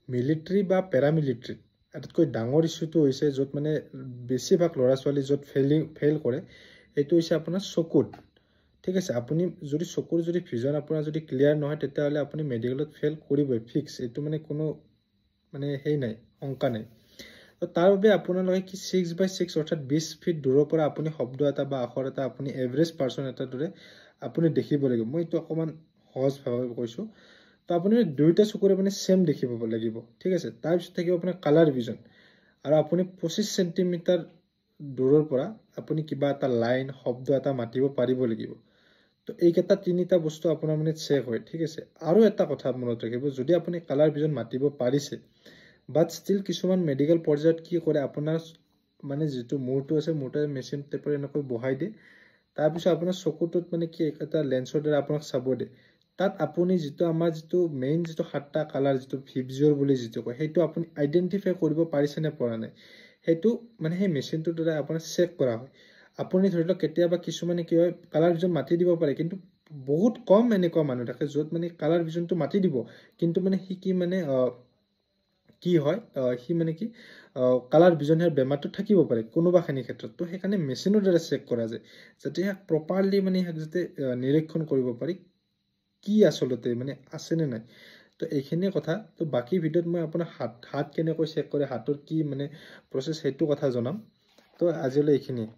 Military বা পেৰামিলিটাৰীত আটাইতকৈ ডাঙৰ ইছ্যুটো হৈছে, য'ত মানে বেছিভাগ ল'ৰা ছোৱালী য'ত ফেইল কৰে, সেইটো হৈছে আপোনাৰ চকুত, ঠিক আছে? আপুনি যদি চকুৰ যদি ভিজন আপোনাৰ যদি ক্লিয়াৰ নহয়, তেতিয়াহ'লে আপুনি মেডিকেলত ফেইল কৰিবই, ফিক্স। এইটো মানে কোনো মানে সেই নাই, শংকা নাই। তো তাৰ বাবে আপোনালোকে কি 6x6, অৰ্থাৎ 20 ফিট দূৰৰ পৰা আপুনি শব্দ এটা বা আখৰ এটা আপুনি এভাৰেজ পাৰ্চন এটাৰ দৰে আপুনি দেখিব লাগিব। মই এইটো অকণমান সহজভাৱে কৈছোঁ। তো আপুনি দুয়োটা চকুৰে মানে ছেম দেখিব লাগিব, ঠিক আছে? তাৰপিছত থাকিব আপোনাৰ কালাৰ ভিজন আৰু আপুনি 25 চেণ্টিমিটাৰ দূৰৰ পৰা আপুনি কিবা এটা লাইন, শব্দ এটা মাতিব পাৰিব লাগিব। তো এইকেইটা তিনিটা বস্তু আপোনাৰ মানে চেক হয়, ঠিক আছে? আৰু এটা কথা মনত ৰাখিব, যদি আপুনি কালাৰ ভিজন মাতিব পাৰিছে, বাট ষ্টিল কিছুমান মেডিকেল পৰ্যায়ত কি কৰে, আপোনাৰ মানে যিটো মূৰটো আছে, মূৰটো মেচিন টাইপৰ এনেকৈ বহাই দিয়ে। তাৰপিছত আপোনাৰ চকুটোত মানে কি এটা লেন্সৰ দ্বাৰা আপোনাক চাব দিয়ে। তাত আপুনি যিটো আমাৰ যিটো মেইন যিটো সাতটা কালাৰ, যিটো ভিবজিঅ'ৰ বুলি যিটো কয়, সেইটো আপুনি আইডেণ্টিফাই কৰিব পাৰিছেনে পৰা নাই, সেইটো মানে সেই মেচিনটোৰ দ্বাৰা আপোনাৰ চেক কৰা হয়। আপুনি ধৰি লওক, কেতিয়াবা কিছুমানে কি হয়, কালাৰ ভিজন মাতি দিব পাৰে, কিন্তু বহুত কম এনেকুৱা মানুহ থাকে য'ত মানে কালাৰ ভিজনটো মাতি দিব, কিন্তু মানে সি কি মানে কি হয়, সি মানে কি কালাৰ ভিজন বেমাৰটো থাকিব পাৰে কোনোবাখিনি ক্ষেত্ৰত। তো সেইকাৰণে মেচিনৰ দ্বাৰা চেক কৰা যায়, যাতে ইয়াক প্ৰপাৰলি মানে ইয়াক যাতে নিৰীক্ষণ কৰিব পাৰি কি আচলতে মানে আছেনে নাই। তো এইখিনিয়ে কথা। তো বাকী ভিডিঅ'ত মই আপোনাৰ হাত কেনেকৈ চেক কৰে, হাতৰ কি মানে প্ৰচেছ, সেইটো কথা জনাম। তো আজিলৈ এইখিনিয়ে।